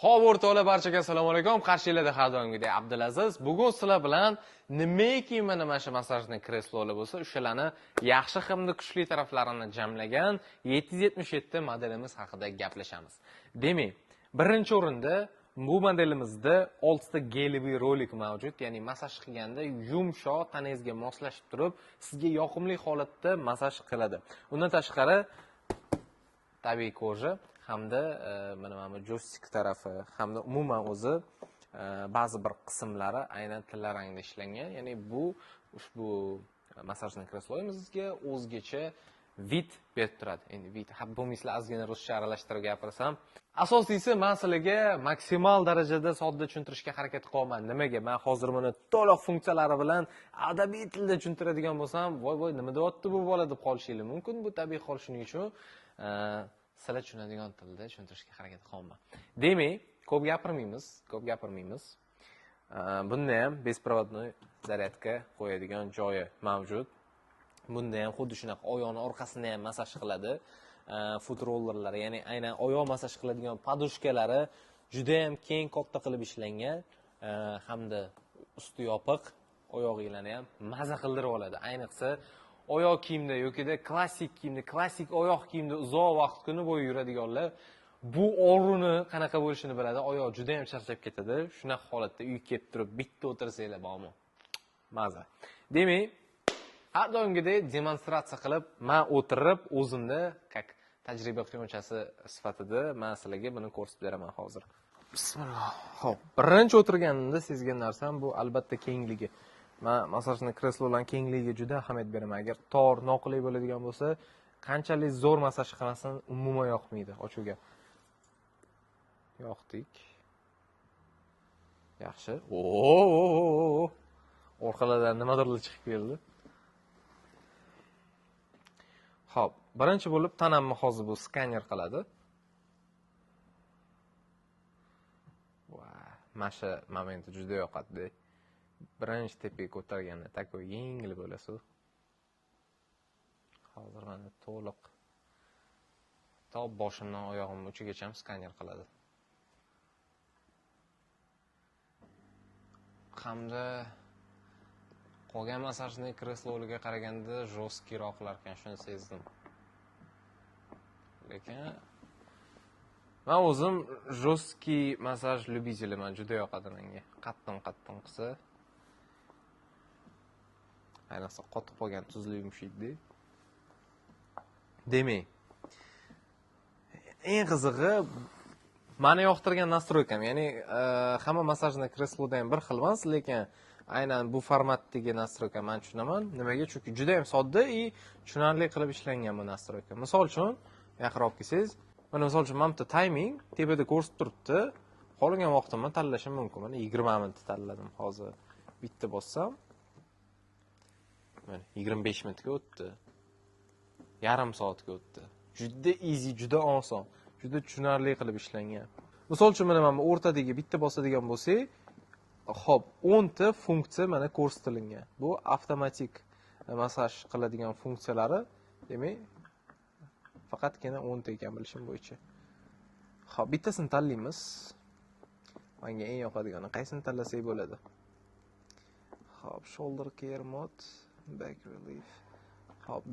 Xo'p, o'rtoqlar, barchaga assalomu alaykum. Qarshinglarda har doimgidek Abdulaziz. Bugun sizlar bilan nimaiki mana shu massajli kreslolar bo'lsa, o'shalarni yaxshi hamda kuchli taraflarini jamlagan 777 modelimiz haqida gaplashamiz. Demak, birinchi o'rinda bu modelimizda 6 ta geliviy rolik mavjud, ya'ni massaj qilganda yumshoq tanangizga moslashib turib, sizga yoqimli holatda massaj qiladi. Undan tashqari tabiiy koja hamda mana bu joystick tarafi hamda umuman o'zi ba'zi bir qismlari aynan tilla rangda ishlangan. Ya'ni bu ushbu massajli kresloimizga o'zgacha vid berib turadi. Endi vid ha bo'lmaysizlar, ozgina ruscha aralashtirib gapirsam. Asosiysi, men sizlarga maksimal darajada sodda tushuntirishga harakat qilyapman. Nimaga? Men hozir buni to'liq funksiyalari bilan adabiy tilda tushuntiradigan bo'lsam, voy voy nima deyapti bu bola deb qolishingiz mumkin. Bu tabiiy hol, shuning uchun sizlar tushunadigan tilda tushuntirishga harakat qilyapman. Demak, ko'p gapirmaymiz. Bunda ham беспроводной zaryadka qo'yadigan joyi mavjud. Bunda ham xuddi shunaqa oyoqning orqasini ham massaj qiladi. Foot rollerlari, ya'ni aynan oyoq massaj qiladigan podushkalari juda ham keng, katta qilib ishlangan, hamda usti yopiq, oyog'inglarni ham maza qildirib oladi. Ayniqsa oyoq kiyimda yokida klassik kiyimda, klassik oyoq kiyimda uzoq vaqt kuni bo'yi yuradiganlar bu og'riqni qanaqa bo'lishini biladi. Oyoq juda ham charchab ketadi. Shunaqa holatda uyga kelib turib bitta o'tirsanglar bormi? Maza. Demak, har doimgidek demonstratsiya qilib, men o'tirib o'zimda как tajriba qiyonchasi sifatida men sizlarga buni ko'rsatib beraman hozir. Bismillah. Xo'p, birinchi o'tirganimda sezgan narsam bu albatta kengligi. Men massajli kreslolarning kengligiga juda ahamiyat beraman. Agar tor, noqulay bo'ladigan bo'lsa, qanchalik zo'r massaj qilmasin, umuman yoqmaydi ochuvga. Yoqdik. Yaxshi. Oo! Orqalardan nimadirlar chiqib keldi. Xo'p, birinchi bo'lib tanamni hozir bu skaner qiladi. Va mana shu momenti juda yoqadi. Birinchi tepaga ko'targanda takoy yengil bo'lasiz. Hozir mana to'liq to boshimdan oyog'im uchigacha skaner qiladi. Hamda qolgan massajli kreslolarga qaraganda жесткийroq qilar ekan, shuni sezdim. Lekin men o'zim жесткий massaj любителиman, juda yoqadi menga. Qattiq-qattiq qilsa, ayniqsa qotib qolgan tuzli yumshaydi. Demak, eng qizig'i meni yoqtirgan nastroykam, ya'ni hamma massajli kresloda ham bir xil emas, lekin aynan bu formatdagi nastroyka men tushunaman. Nimaga? Chunki juda ham sodda va tushunarli qilib ishlangan bu nastroyka. Misol uchun, yaqinroq kelsangiz, mana misol uchun mana bu timing tepada ko'rsatib turibdi. Xohlagan vaqtimni tanlashim mumkin. Mana 20 minut tanladim hozir. Bitta bossam, mana 25 minutga o'tdi. Yarim soatga o'tdi. Juda easy, juda oson, juda tushunarli qilib ishlangan. Misol uchun mana bu o'rtadagi bitta bosadigan bo'lsak, xo'p, 10 ta funksiya mana ko'rsatilgan. Bu avtomatik massaj qiladigan funksiyalari, demak, faqatgina 10 ta ekan bilishim bo'yicha. Xo'p, bittasini tanlaymiz. Menga eng yoqadigani qaysini tanlasak bo'ladi. Xo'p, shoulder care mode, back relief. Xo'p,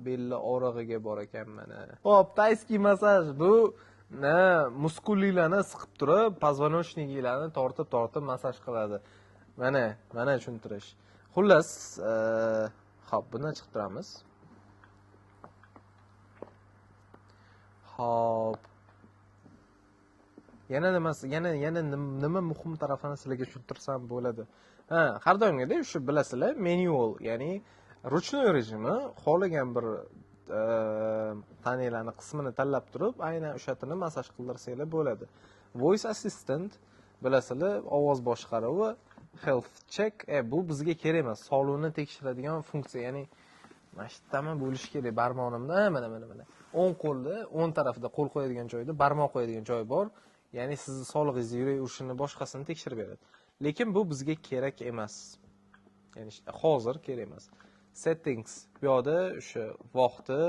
belli og'rig'iga bor ekan mana. Xo'p, tayskiy massaj bu muskulliklarni siqib turib, позвоночникlarni tortib-tortib massaj qiladi. Mana tushuntirish. Xullas, xo'p, bundan chiqib turamiz. Xo'p. Yana nimasi, yana nima muhim tarafini sizlarga tushuntirsam bo'ladi. Ha, har doimgidek shu bilasizlar, manual, ya'ni ruchnoy rejimi, xohlagan bir tananglarni qismini tanlab turib, aynan o'shatini massaj qildirsanglar bo'ladi. Voice assistant bilasizlar, ovoz boshqaruvi, health check, bu bizga kerak emas, sog'liqni tekshiradigan funksiya, ya'ni mana shu yerda bo'lishi kerak barmoqimda, mana. O'ng qo'lda, o'ng tarafida qo'l qo'yadigan joyda barmoq qo'yadigan joy bor. Ya'ni sizni sog'lig'ingizni, yurak urishini, boshqasini tekshirib beradi. Lekin bu bizga kerak emas. Ya'ni hozir kerak emas. Settings bu yoqda o'sha vaqti,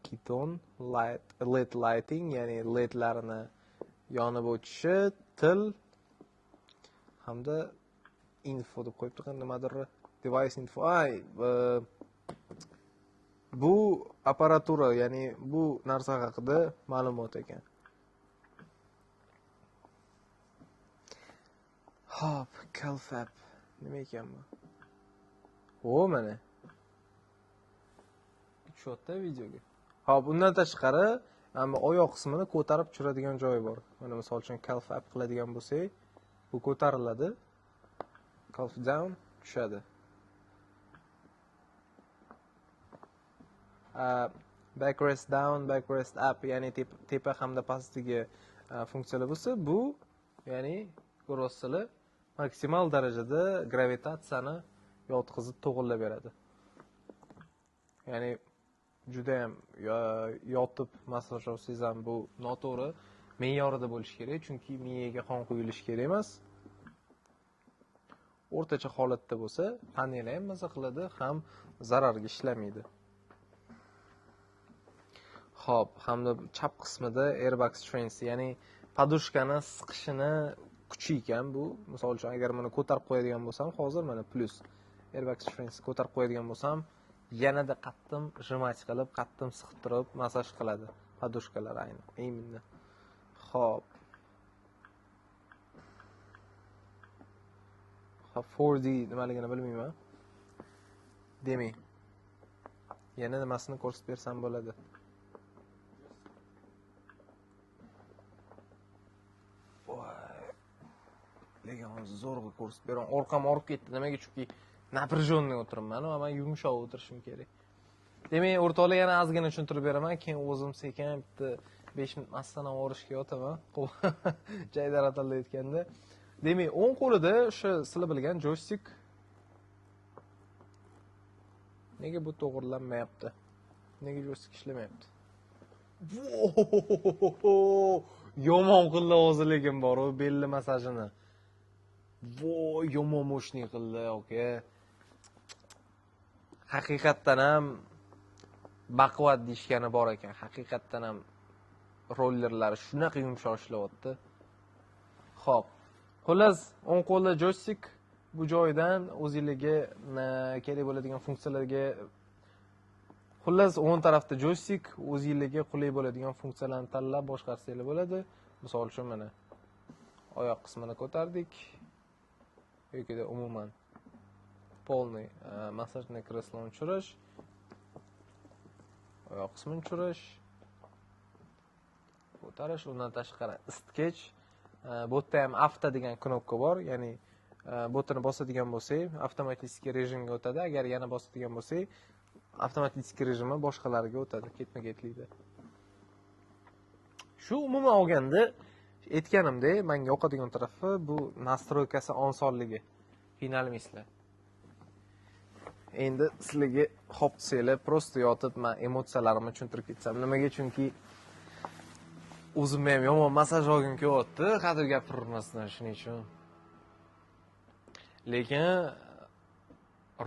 keton, light, LED lighting, ya'ni LEDlarni Yonib o'tishi, til hamda info deb qo'yibdi, nimadir device info. Ay, bu apparatura, ya'ni bu narsa haqida ma'lumot ekan. Hop, Calfab nima ekan bu? O, mana. Tushyapti videoga. Hop, undan tashqari, mana oyoq qismini ko'tarib tushiradigan joyi bor. Mana misol uchun calf up qiladigan bo'lsak, bu ko'tariladi. Calf down tushadi. Backrest down, backrest up, ya'ni tepa hamda pastdagi funksiyalar bo'lsa, bu ya'ni ko'rasizlar, maksimal darajada gravitatsiyani yotqizib to'g'irlab beradi. Ya'ni juda ham yotib massaj olsangiz ham bu noto'g'ri, me'yorida bo'lishi kerak, chunki miyaga qon quyilishi kerak emas. O'rtacha holatda bo'lsa, panel ham maza qiladi, ham zararga ishlamaydi. Xo'p, hamda chap qismida airbag strength, ya'ni podushkani siqishini kuchi ekan bu. Misol uchun, agar buni ko'tarib qo'yadigan bo'lsam, hozir mana plus airbag strength ko'tarib qo'yadigan bo'lsam, yanada qattiq jimach qilib, qattiq siqib turib massaj qiladi podushkalar ayni, именно. Xo'p. Xo'p, 4D nimaligini bilmayman. Demak, yana nimasini ko'rsatib bersam bo'ladi? Voy. Lekin hozir zo'rg'a ko'rsatib beraman. Orqam og'rib ketdi. Nimaga? Chunki напряженный o'tiribman va men yumshoq o'tirishim kerak. Demak, o'rtoqlar, yana ozgina tushuntirib beraman, keyin o'zim sekin bitta 5 minut massana og'rishga yotaman. Jaydar atalda aytganda. Demak, o'ng qo'lida o'sha sizlar bilgan joystick. Nega bu to'g'rilanmayapti? Nega joystick ishlamayapti? Yomon qildi hozir, lekin bor u belli massajini. Voy, yomon moshni qildi, aka. Haqiqatdan ham baquvvat deyishgani bor ekan. Haqiqatdan ham rollerlari shunaqa yumshoq ishlayapti. Xo'p. Xullas, o'ng qo'lda joystick, bu joydan o'zingizga kerak bo'ladigan funksiyalarga, xullas, o'ng tarafda joystick, o'zingizga qulay bo'ladigan funksiyalarni tanlab boshqarsanglar bo'ladi. Misol uchun mana oyoq qismini ko'tardik yoki umuman полный massajni kresloni tushirish, oyoq qismini tushirish, ko'tarish. Undan tashqari isitgich, bu yerda ham avto degan knopka bor, ya'ni bu yerni bosadigan bo'lsak, avtomatik rejimga o'tadi. Agar yana bosadigan bo'lsak, avtomatik rejimi boshqalarga o'tadi, ketma-ketlikda. Shu umuman olganda aytganimdek, menga yoqadigan tarafi bu nastroykasi osonligi. Qiynalmaysizlar. Endi sizlarga hop desanglar, prosta yotib men emotsiyalarimni tushuntirib ketsam. Nimaga? Chunki o'zimni ham yomon massaj olgim kelyapti, qadr gapirmasdan, shuning uchun. Lekin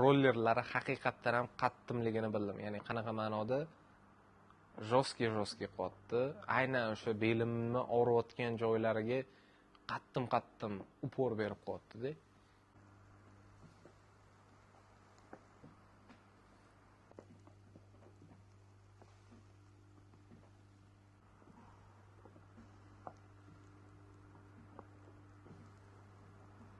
rollerlari haqiqatdan ham qattimligini bildim. Ya'ni qanaqa ma'noda? Жесткий qotdi. Aynan o'sha belimni og'riyotgan joylariga qattim-qattim upor berib qotdi-da.